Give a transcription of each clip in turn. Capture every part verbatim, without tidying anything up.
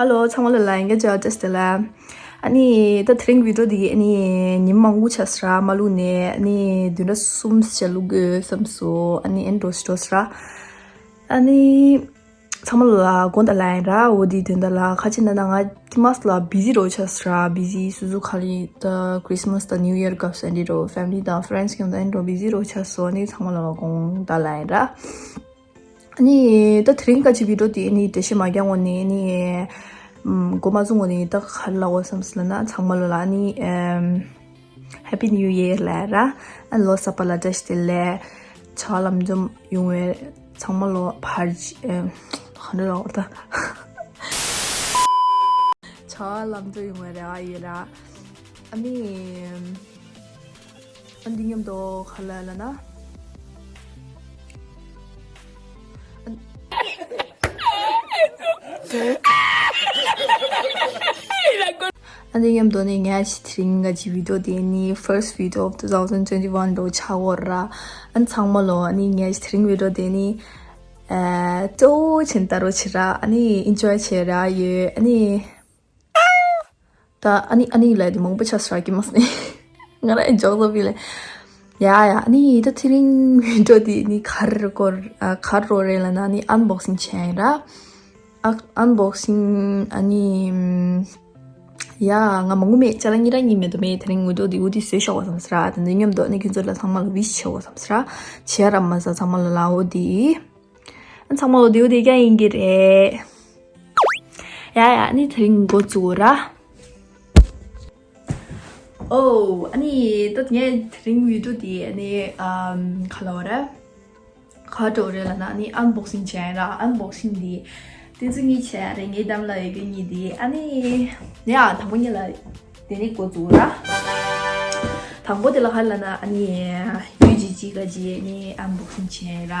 ཧེ་ལོ། ཚང་མ་ལ་ལ་ཡིན་ག་ཅག་བཀྲ་ཤིས་བདེ་ལེགས། ཨ་ནི་ད་དེ་རིང་བི་ཌི་ཡོ་འདི་ཨ་ནི་ཉིན་མང་པོ་ཆགས་སོང་ར། མ་བླུགས་ནས། ཨ་ནི་བདུན་ཕྲག་གསུམ་ཞིག་བླུག་དགོས་བསམ་སོང་། ཨ་ནི་ཨེ་འགྲོ་ཞིག་འགྲོ་སོང་ར། ཨ་ནི་ཚང་མ་ལ་དགོངས་དག་ལ་ཡིན་ར། འོ་དེ་དོན་དག་ལ་ཁ་ཅིག་ན་ན་ང་ཁྲིས་མས་ལ་བི་ཟི་རོ་ཆགས་སོང་ར། བི་ཟི་སོ་སོ་ག་ལེ་ད་ཁྲིས་མས་དང་ནིའུ་ཡར་སྐབས་སུ་འདི་རོ་ཕེ་མི་ལི་དང་ཕེ་རེན་ཌི་མཉམ་དུ་འདི་རོ་བི་ཟི་རོ་ཆགས་སོང་། ཨ་ནི་ཚང་མ་ལ་དགོངས་དག་ལ་ཡིན་ར། ཨ་ནི་ད་དེ་རིང་ག་ཅི་བི་ཌི་ཡོ་དེ་ཨ་ནི་འགྲེལ་བཤད་མ་རྒྱག་འོ་ནི་ཨ་ནི་མགོ་མ་བཙུགས་འོ་ནི་ད་ག་རེ་ལབ་དགོས་བསམ་སོང་ལབ་ན། ཚང་མ་ལ་ལ་ཨ་ནི་ཨམ་ཧེ་པི་ནིའུ་ཡར་ལབ་ར། ཨ་ལོ་གསར་པ་ལ་བཀྲ་ཤིས་བདེ་ལེགས། བྱ་བ་ལམ་འཇམ་ཡོང་བའི་ཚང་མ་ལོ་བར་ཅི་ཨམ་ག་རེ་ལབ་དགོས་ད། བྱ་བ་ལམ་འགྲོ་ཡོང་བའི་རེ་བ་ཡོད་ར། ཨ་ནི། ཨ་འདི་མཉམ་དུ་ག་ལ་ལ་ན། ཨ་འདི་མཉམ་དུ་ནི་ངས་དེ་རིང་ག་ཅི་བི་ཌི་ཡོ་དེ་ནི་first video of two thousand twenty one འགྲོ་ཆགས་འོ་ར། ཨ་ཚང་མ་ལོ་ཨ་ནི་ངས་དེ་རིང་བི་ཌི་ཡོ་དེ་ནི་ཨ་སྤྲོ་བོ་ཆེན་ལྟ་རོགས་བྱེད་ར། ཨ་ནི་ཨེན་ཇོའི་བྱེད་ར་ཡོད། ཨ་ནི། ད་ཨ་ནི་ཨ་ནི་ལ་དེ་མང་པོ་ཆགས་སོང་ར། ཀི་མ་སི་ནི་ང་རང་ཨེ་འཇོག་ཚོ་བི་ལེ། ཡ་ཡ། ཨ་ནི་ད་དེ་རིང་བི་ཌི་ཡོ་དེ་ནི་ག་རེ་སྐོར་ཨ་ག་རེ་རེད་ལབ་ན། ཨ་ནི་ཨན་བོག་སིང་བྱས་ཡིན་ར། ཨ་ཨན་བོག་སིང་ཨ་ནི་ཡ་ང་མང་པོ་མེད། ཅ་ལག་གཉིས་ར་གཉིས་མེད་དུ་མེད། དེ་རིང་བི་ཌི་ཡོ་དེ་འོ་དེ་བཟོས་ཤོག་པ་བསམ་སོང་ར། དེ་འདི་མཉམ་དུ་ཨ་ནི་ཁྱོད་ཚོ་ལ་ཚང་མ་ལ་ཝི་ཤི་བྱེད་དགོས་བསམ་སོང་ར། བྱས་ར་མ་ཟ་ཚང་མ་ལ་ལ་འོ་དེ། ཚང་མ་ལོ་དེའུ་དེ་རྒྱ་ཡིན་གྱི་རེད། ཡ་ཡ། ཨ་ནི་དེ་རིང་འགོ་བཙུགས་ར། ཨོ་ཨ་ནི་ད་ངས་དེ་རིང་བི་ཌི་ཡོ་དེ་ཨ་ནི་ཨམ་ག་ལབ་ར། ག་འགྲོ་རེད་ལབ་ན། ཨ་ནི་ཨན་བོག་སིང་བྱས་ར། ཨན་བོག་སིང་དེ་དེ་ཚོ་གཉིས་བྱས་རེད། ངའི་གདམ་ལ་ཡོད་པའི་གཉིས་དེ། ཨ་ནི་ཡ་དང་པོ་གཉིས་ལ། དེ་ནི་འགོ་བཙུགས་ར། དང་པོ་དེ་ལ་ག་རེ་ལབ་ན། ཨ་ནི་ཡུ་ཇི་ཇི་ག་ཅི་ནི་ཨན་བོག་སིང་བྱས་ར།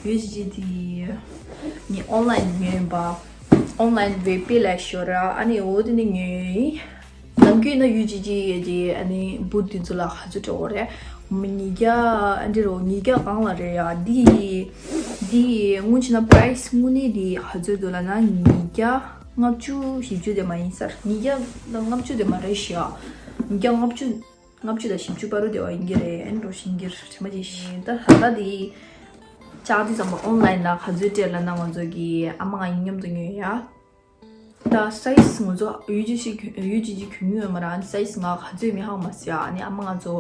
ཡུ་ཇི་ཇི་དེ་ནི་ཨོན་ལ་ཡིན་ཉོས་ཡིན་པ། ཨོན་ལ་ཡིན་ཝེབ་པེ་ལ་ཤོར་ར། ཨ་ནི་འོ་དེ་ནི་ཉོས་ཡིན། ནམ་རྒྱུན་ན་ཡུ་ཇི་ཇི་ག་ཅི་ཨ་ནི་བུ་དེ་ཚོ་ལ་ག་ཚོད་སྤྲད་དགོས་རེད། ཉིས་བརྒྱ་ཨ་འདྲི་རོ། ཉིས་བརྒྱ་གང་ལ་རེད་ཡ། དེ་དེ་དངོས་གནས་ན་པ་རའི་སི་དངོས་གནས་དེ་ག་ཚོད་འདུག་ལབ་ན། ཉིས་བརྒྱ་ལྔ་བཅུ་བཞི་བཅུ་དེ་མ་ཡིན་ས་རེད། ཉིས་བརྒྱ་དང་ལྔ་བཅུ་དེ་མ་རེད་ཤག་ཉིས་བརྒྱ་ལྔ་བཅུ། ལྔ་བཅུ་དང་བཞི་བཅུ་བར་དུ་དེ་བ་ཡིན་གྱི་རེད། ཨེ་འགྲོ་ཤིང་གྱི་རེད། མ་ཅི་ཤིང་ད་ཧ་ད་དེ་ལྕགས་དེ་ཙམ་པ་ཨོན་ལ་ཡིན་ལ་ག་ཚོད་སྤྲད་ལབ་ན། ང་ཚོ་གི་ཨ་མ་ང་ཡིན་མཉམ་དུ་ཉོས་ཡ། ད་སའི་ཛི་ང་ཚོ་ཡུ་ཇི་ཇི་གྱོན་ཡུ་ཇི་ཇི་གྱོན་ཡོད་མ་ར། ཨ་ནི་སའི་ཛི་ང་ག་ཚོད་མི་ཧ་མ་སི་ཡ། ཨ་ནི་ཨ་མ་ང་ཚོ་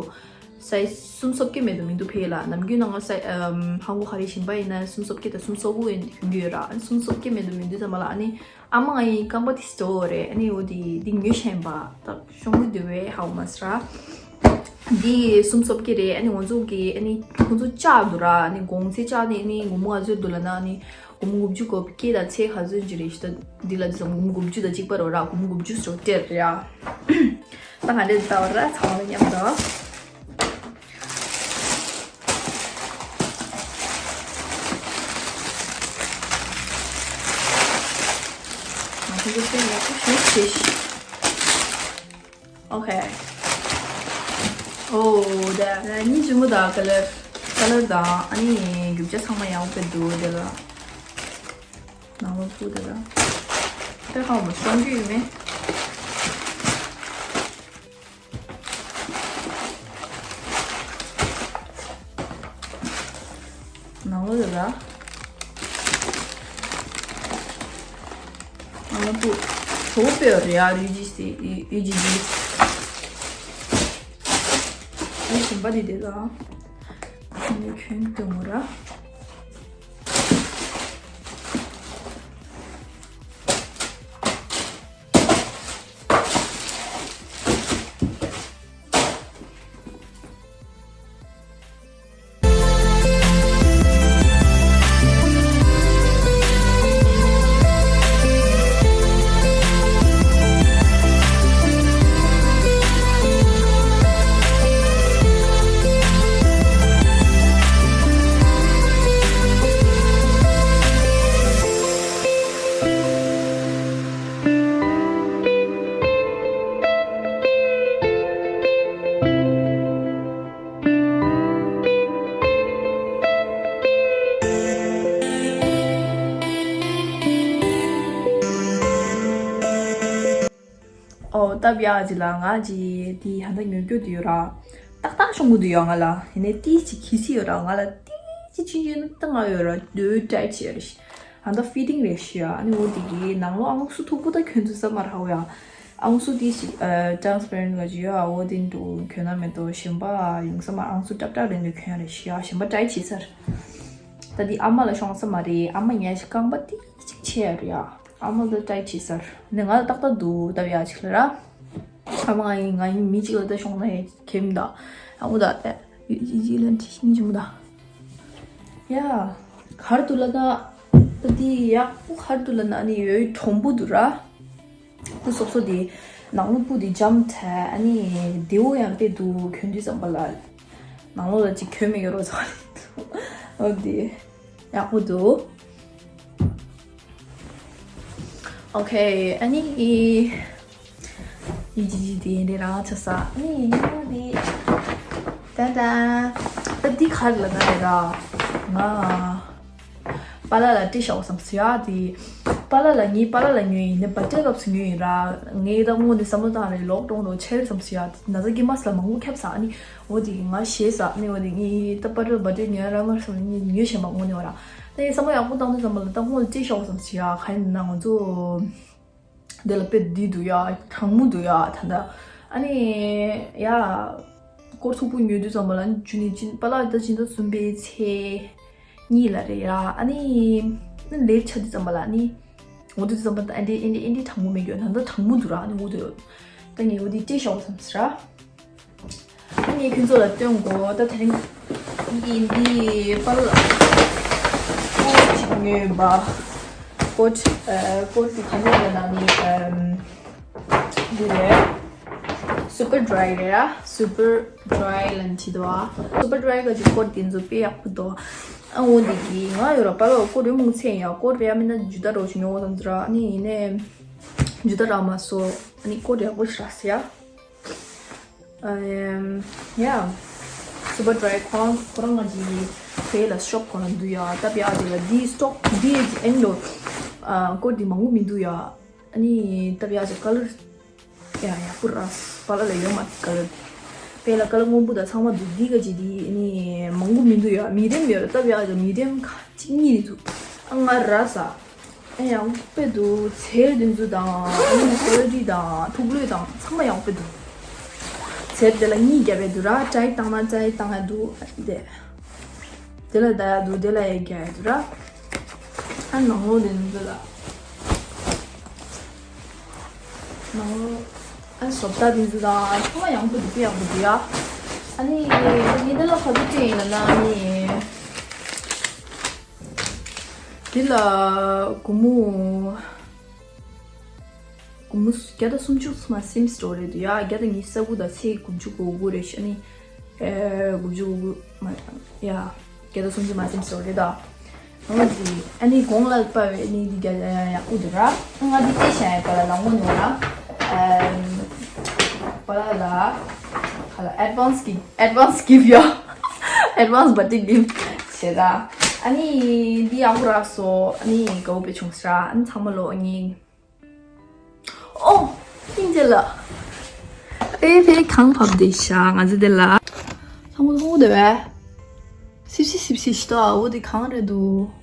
སའི་ཛི་སུམ་སོ་བརྒྱད་མེད་དུ་མི་འདུག་ཕེ་ལ། ནམ་རྒྱུན་ན་ང་སའི་ཨམ་ཧང་གོ་ག་རེ་བཞིན་པ་ཡིན་ན་སུམ་སོ་བརྒྱད་དང་སུམ་སོ་དགུ་ཡིན་གྱོན་གྱི་ཡོད་ར། ཨ་ནི་སུམ་སོ་བརྒྱད་མེད་དུ་མི་འདུག་ཙམ་པ་ལ། ཨ་ནི་ཨ་མ་ང་ཡི་རྐང་པ་དེ་སི་ཏོ་རེད། ཨ་ནི་འོ་དེ་དེ་ཉོས་ཤེས་པ་ད་ཤོང་གི་འདུག་བས་ཧ་མ་སི་ར། དེ་སུམ་སོ་བརྒྱད་རེད། ཨ་ནི་ང་ཚོ་གི་ཨ་ནི་ཁོང་ཚོ་ལྕགས་འདུག་ར། ཨ་ནི་གོང་ཚད་ལྕགས་ནི་ཨ་ནི་སྒོར་མོ་ག་ཚོད་འདུག་ལབ་ན། ཨ་ནི་སྒོར་མོ་དགུ་བཅུ་གོ་བརྒྱད་དང་ཚེག་ག་ཚོད་ཅིག་རེད་ཞུ་ད། འདི་ལ་ཙམ་སྒོར་མོ་དགུ་བཅུ་དང་གཅིག་པ་རོ་ར། སྒོར་མོ་དགུ་བཅུ་སོ་སྟེར་ར། ད་ག་འདྲས་ལྟ་བ་ར་ཚང་མ་མཉམ་དུ། ང་ཚོ་ཚོ་སེམས་ཡག་པོ་ཞིག་བྱེད་ཤིག་ཨོ་ཁེ། ཨོ་ད་གཉིས་ཆེན་པོ་དང་ཀ་ལར་ཀ་ལར་དང་ཨ་ནི་རྒྱུ་ཆ་ཚང་མ་ཡག་པོ་འདུག་དེ་ལ་ནང་ལོགས་ཐུག་དེ་ལ་དེ་ཧ་མ་སོང་རྒྱུ་ཡོད་མེད། ནང་ལོགས་ལ། ནང་ལོགས་པུ། གྲོགས་པོ་སྤེལ་བ་རེད་ཡ། ཡུ་ཇི་སི་ཡུ་ཇི་ཇི། ཨ་ཞིམ་པ་འདི་དེ་ལ། ཨ་ནི་ཁྱོད་ལྟོས་མོ་ར། ལབ་ཡག་ཅིག་ལ་ང་ཅིག་དེ་ཧ་ད་ཉོ་རྒྱུ་དེ་ཡོད་ར། ཏག་ཏག་ཤོང་གི་འདུག་ཡོད་ང་ལ། ཡིན་ནའི་ཏིས་ཅིག་གི་སི་ཡོད་ར། ང་ལ་ཏིས་ཅིག་ཆུང་ཆུང་ནི་ཏག་ང་ཡོད་ར། ལོས་ཏའི་ཆེ་རེ་ཤི། ཧ་ད་ཕི་ཏིང་རེ་ཤི་ཡ། ཨ་ནི་འོ་དེ་གི་ནང་ལོགས་ཨང་སུ་མཐུག་པོ་ད་གྱོན་ཚུལ་ས་མ་ར་ཧོ་ཡ། ཨང་སུ་དེ་ཞིག་ཨ་ཊན་སི་པེ་རེན་ག་ཅིག་ཡོད། འོ་དེ་འདུག་གྱོན་ན་མེད་དོ། གཞན་པ་ཡོང་ས་མ། ཨང་སུ་ཏྲབ་ཏྲབ་རེད་འདུག་གྱོན་རེ་ཤི་ཡ། གཞན་པ་ཏའི་ཆེ་སར། ད་དེ་ཨ་མ་ལ་ཤོང་ས་མ་རེད། ཨ་མ་ངས་ཤི་རྐང་པ་ཏིས་ཅིག་ཆེ་ཡ་རེད་ཡ། ཨ་མ་ད་ཏའི་ཆེ་སར་ནས་ང་ལ་ཏག་ཏག་འདུག་ད་ཡ་ཅིག་ལ་ར། ཨ་མ་ང་ཡིན་ང་ཡིན་མི་གཅིག་ལ་ད་ཤོང་ན་ཡ་ཁྱེམ་ད། ཨ་མོ་ད་ད་ཡི་ཡི་ལན་ཏི་ཤིང་ཅུང་ད། ཡ། གར་དུ་ལ་ད། ད་དེ་ཡག་པོ་གར་དུ་ལ་ན་ནི་ཡོད་གྲོང་པོ་འདུག་ར། སྤུ་སོབ་སོབ་དེ། ནང་ལོགས་སྤུ་དེ་འཇམ་ཐལ། ཨ་ནི་བདེ་བོ་ཡང་དཔེ་འདུག་གྱོན་དུས་ཙམ་པ་ལ། ནང་ལོགས་ལ་ཅིག་གྱོན་མེད་ཀྱི་རོ་ཚ་བ་རེད་འདུག་འོ་དེ། ཡག་པོ་འདུག་ཨོ་ཁེ། ཨ་ནི་ཨི། ཨི་ཇི་ཇི་དེ་འདི་རང་ཆ་ས། ཨ་ནི་ཨི་ཇི་དེ། ཏན་ཏན། ད་འདི་ག་རེ་ལབ་ན་རེད་ར། ང་། པཱ་ལགས་ལ་སྤྲད་བཞག་འོ་བསམ་སོང་ཡ་དེ། པཱ་ལགས་ལ་ངའི་པཱ་ལགས་ལ་ཉོས་ཡིན་ནི་བར་ཐི་ཌེ་སྐབས་སུ་ཉོས་ཡིན་ར། ངས་ད་སྔོན་ནས་བསམ་བློ་བཏང་རེད། ལོག་གཏོང་རོགས་ཆེ་རེད་བསམ་སོང་ཡ། ན་ཚ་དཀྱིལ་མ་སུ་ལ་མང་པོ་ཁྱབ་ས། ཨ་ནི་འོ་དེ་ང་ཞེད་ས། ཨ་ནི་འོ་དེ་ངས་ད་པཱ་ལགས་བར་ཐི་ཌེ་ཉོས་ར་མ་བསམ་ནས་ཉོས་བཞག་མ་སྔོན་ནས་འོ་ར། ད་ངས་བསམ་བློ་ཡག་པོ་བཏང་དུས་ཙམ་པ་ལ་ད་སྔོན་ལ་སྤྲད་བཞག་འོ་བསམ་སོང་ཡ། ག་ཡིན་ན་ང་ཚོ། འདི་ལ་དཔེ་འདི་འདུག་ཡ། གྲང་མོ་འདུག་ཡ་ད་ལྟ། ཨ་ནི་ཡ། སྐོར་མཐུག་པོ་ཉོ་དུས་ཙམ་པ་ལ་ཨ་ནི་ཇུ་ནི་ཅིན་པཱ་ལགས་ད་ཕྱི་ཟླ་གསུམ་པའི་ཚེས་གཉིས་ལ་རེད་ཡ། ཨ་ནི་ཨ་ནི་ལེཊ་ཆགས་དུས་ཙམ་པ་ལ་ཨ་ནི་འོ་དུས་ཙམ་པ་ད་ཨ་འདི་ཨ་འདི་ཨ་འདི་གྲང་མོ་མེད་གི་ཡོད། ད་ལྟ་གྲང་མོ་འདུག་ར། ཨ་ནི་འོ་དུ་ད་ངས་འོ་དེ་སྤྲད་བཞག་འོ་བསམ་སོང་ར། ངས་ཁྱོད་ཚོ་ལ་སྟོན་དགོས། ད་དེ་རིང་ངས་འདི་པར་ཀོ་ཊི་ཅིག་ཉོས་པ། ཀོ་ཊི་ཨ་ཀོ་ཊི་དེ་ག་ནས་ལབ་ན་ནི་ཨམ་འདི་རེད། སུ་པར་ཌི་རའི་རེད་ར། སུ་པར་ཌི་རའི་ལབ་ནས་བྲིས་འདུག་ཨ། སུ་པར་ཌི་རའི་ག་ཅིག་ཀོ་ཊི་དེ་ཚོ་དཔེ་ཡག་པོ་འདུག་ཨ་འོ་འདི་གི་ང་ཡོད་ར་པར་ཀོ་ཊི་རེ་མོ་ཚེ་ཡ་ཀོ་ཊི་རེ་ཡ་མིན་ན་ཇུ་ཏ་རོ་ཞིག་ཉོ་བ་དང་ཟེར་ར། ཨ་ནི་ཡིན་ནའི་ཇུ་ཏ་རག་མ་སོང་། ཨ་ནི་ཀོ་ཊི་ཡག་པོ་ཞིག་རག་སོང་ཡ། ཨམ། ཡ། སུ་པར་ཌི་རའི་ཁོ་རང་ཁོ་རང་ང་ཅིག་གི་ཕེ་ལ་ཤོབ་ཁོ་རང་འདུག་ཡ། ད་བྱས་ཙང་ལ་འདི་སི་ཊོག་འདི་ཨེ་འདྲ་ཨ་ཀོ་ཊི་མང་པོ་མི་འདུག་ཡ། ཨ་ནི་ད་བྱས་ཙང་ཀ་ལར་ཡ་ཡ་པུ་ར་པཱ་ལགས་ལ་ཡོད་མ་རེད་ཀ་ལར། ཕེ་ལ་ཀ་ལར་སྔོན་པོ་དང་ཚང་མ་འདུག་འདི་ག་ཅིག་འདི་ཨ་ནི་མང་པོ་མི་འདུག་ཡ། མི་ཌི་ཡམ་ཡོད་རེད། ད་བྱས་ཙང་མི་ཌི་ཡམ་གཅིག་གཉིས་རེད་འདུག་ཨ་ང་རག་སོང་། ཨེ་ཡག་པོ་དཔེ་འདུག་འཚེར་དེ་ཚོ་དང་ཨ་ནི་ཀོ་ལི་ཊི་དང་ཐུགས་ལོས་དང་ཚང་མ་ཡག་པོ་དཔེ་འདུག་འཚེར་དེ་ལ་གཉིས་བརྒྱབ་པའི་འདུག་ར། ཊའིཊ་བཏང་ན་ཊའིཊ་བཏང་ཡ་འདུག་དེ་དེ་ལ་བརྡར་ཡ་འདུག་དེ་ལ་ཡ་རྒྱག་ཡ་འདུག་ར། ཨ་ནང་ལོགས་དེ་ཚོ་ལ་ནང་ལོགས་ཨ་བཟོ་ལྟ་དེ་ཚོ་དང་ཚང་མ་ཡག་པོ་འདུག་དཔེ་ཡག་པོ་འདུག་ཡ། ཨ་ནི་ངས་འདི་ལ་ག་ཚོད་སྤྲད་ཡིན་ལབ་ན་ཨ་ནི། འདི་ལ་སྒོར་མོ། སྒོར་མོ་བརྒྱ་དང་སུམ་ཅུ་མ་ཟིན་འགྲོ་རེད་འདུག་ཡ། བརྒྱ་དང་ཉི་ཤུ་རྩ་དགུ་དང་ཚེས་དགུ་བཅུ་གོ་དགུ་རེད་ཤག་ཨ་ནི། ཨེ་དགུ་བཅུ་གོ་དགུ་མ་ཡ། བརྒྱ་དང་སུམ་ཅུ་མ་ཟིན་འགྲོ་རེད་ད། ང་འདི་ཨ་ནི་གོང་ལ་པ་བའི་ནི་འདི་རྒྱ་ཡག་པོ་འདུག་ར། ང་འདི་སྐྱེས་བཞག་ཡ་པ་ལ་ལང་མོ་ནོ་ར། ཨེམ། པ་ལ་ལ། ཁ་ལ་ཨེཌ་ཝན་སི་གི་ཨེཌ་ཝན་སི་གིཕ་ཡོ། ཨེཌ་ཝན་སི་བར་ཐི་ཌེ་གིཕ་བྱེད་ད། ཨ་ནི་འདི་ཡག་པོ་རག་སོང་། ཨ་ནི་དགའ་བོ་དཔེ་བྱུང་ས་ར། ཨ་ནི་ཚང་མ་ལོ་ཨ་ནི། ཨོ། ཏིང་ཅེ་ལ། ཨེ་ཕེ་གང་ཕབ་བསྡད་ཤག་ང་ཚོ་དེ་ལ། ཚང་མ་ལྷུང་བསྡད་པས། སིབ་སིབ་སིབ་སིབ་ཞིག་ཏོ་འོ་དེ་གང་རེད་འདུག་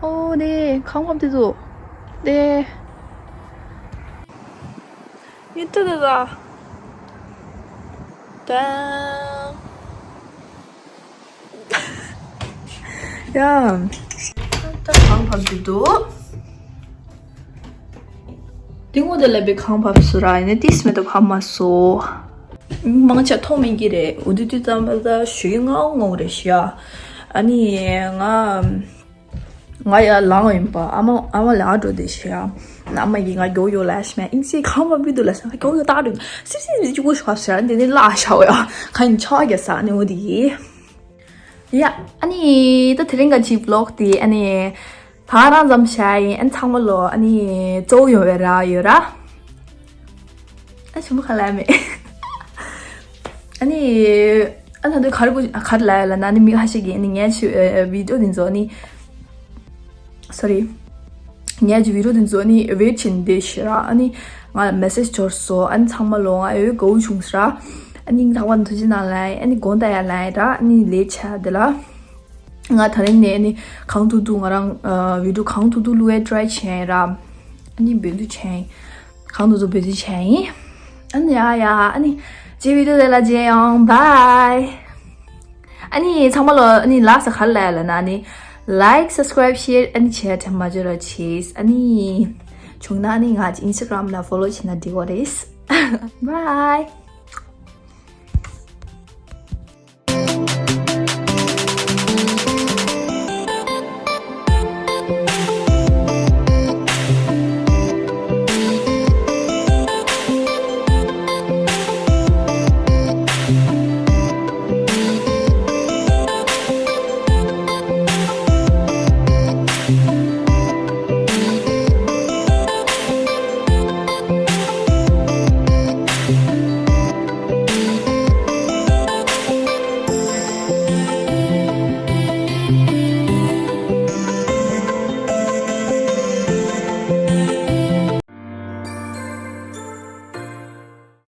ཨོ་དེ་གང་ཕབ་དེ་ཚོ། དེ། ཡིད་དུ་དེ་ལ། དང་། ཡ། ད་གང་ཕབ་དེ་འདུག་དེ་ངོ་དེ་ལ་བའི་གང་ཕབ་སུ་ར་ཡིན་ན་ཏིས་མེད་དུ་ཕབ་མ་སོ། མང་ཆེ་མཐོང་མེད་ཀྱི་རེད། འོ་དུས་དུས་ཙམ་པ་ད་ཞུ་ཡི་ང་ངོ་རེད་ཤི་ཡ། ཨ་ནི་ང་ང་ཡ་ལངས་ཡིན་པ། ཨ་མ་ཨ་མ་ལ་འགྲོ་དེ་ཤི་ཡ། ཨ་མ་ཡིས་ང་མགྱོགས་མགྱོགས་ལ་ཤི་མ་ཨིན་སི་གང་བ་བི་དུ་ལ་ཤི་ང་མགྱོགས་མགྱོགས་ཏག་རེད། སི་སི་སི་ཅུ་གུ་ཤ་ཤ་འདི་ནི་ལ་ཤ་བ་ཡ་ཁ་ཡིན་ཆ་ག་ས་ནི་འོ་དི་ཡི། ཡ་ཨ་ནི་ད་དེ་རིང་ག་ཅི་བི་ལོག་དེ་ཨ་ནི། ད་རང་ཙམ་བྱས་ཡིན། ཨན་ཚང་མ་ལོ་ཨ་ནི་གཙོ་བོ་ཡོང་བའི་ར་ཡོད་ར། ཨ་ཆུ་མོ་ག་ལ་མེད། ཨ་ནི་ཨ་ད་དུ་གར་གུ་གར་ལ་ཡོད་ལ་ན་ནི་མི་ཧ་ཤི་གི་ཨ་ནི་ངས་ཆུ་བི་ཌི་ཡོ་འདི་ཚོ་ནི་སོ་རི། ངས་ཀྱི་བི་ཌི་ཡོ་དེ་ཚོ་ནི་ཝེཊ་བྱེད་འདི་ཤི་ར། ཨ་ནི་ང་ལ་མེ་སེཇ་འབྱོར་སོང་། ཨ་ནི་ཚང་མ་ལོ་ང་ཨོ་དགའ་བོ་བྱུང་ས་ར། ཨ་ནི་ཚང་མ་ཐུགས་རྗེ་གནང་ལ། ཨ་ནི་དགོངས་དག་ཡ་ལ་ར། ཨ་ནི་ལས་བྱ་དེ་ལ། ང་ད་རིང་ནས་ཨ་ནི་གང་ཐུབ་ཐུབ་ང་རང་ཨ་བི་ཌི་ཡོ་གང་ཐུབ་ཐུབ་བླུག་ཡ་ཊི་རའི་བྱས་ར། ཨ་ནི་འབད་རྩོལ་བྱས། གང་ཐུབ་ཐུབ་འབད་རྩོལ་བྱས་ཡིན། ཨ་ནི་ཡ་ཡ། ཨ་ནི་རྗེས་བི་ཌི་ཡོ་དེ་ལ་མཇལ་ཡོང་། བྷའི། ཨ་ནི་ཚང་མ་ལོ་ཨ་ནི་ལ་དྭགས་ས་ག་རེ་ལ་ཡ་ལ་ན། ཨ་ནི་ལའིཀ་སབ་སི་ཀ་རའིབ་ཤེར་ཨ་ནི་བྱས་དྲན་མ་བརྗེད་རོགས་བྱེད། ཨ་ནི་བྱུང་ན་ཨ་ནི་ང་ཨིན་སི་ཊ་གྷི་རམ་ན་ཕོ་ལོ་བྱེད་ན་འགྲིག་གི་རེད། བྷའི།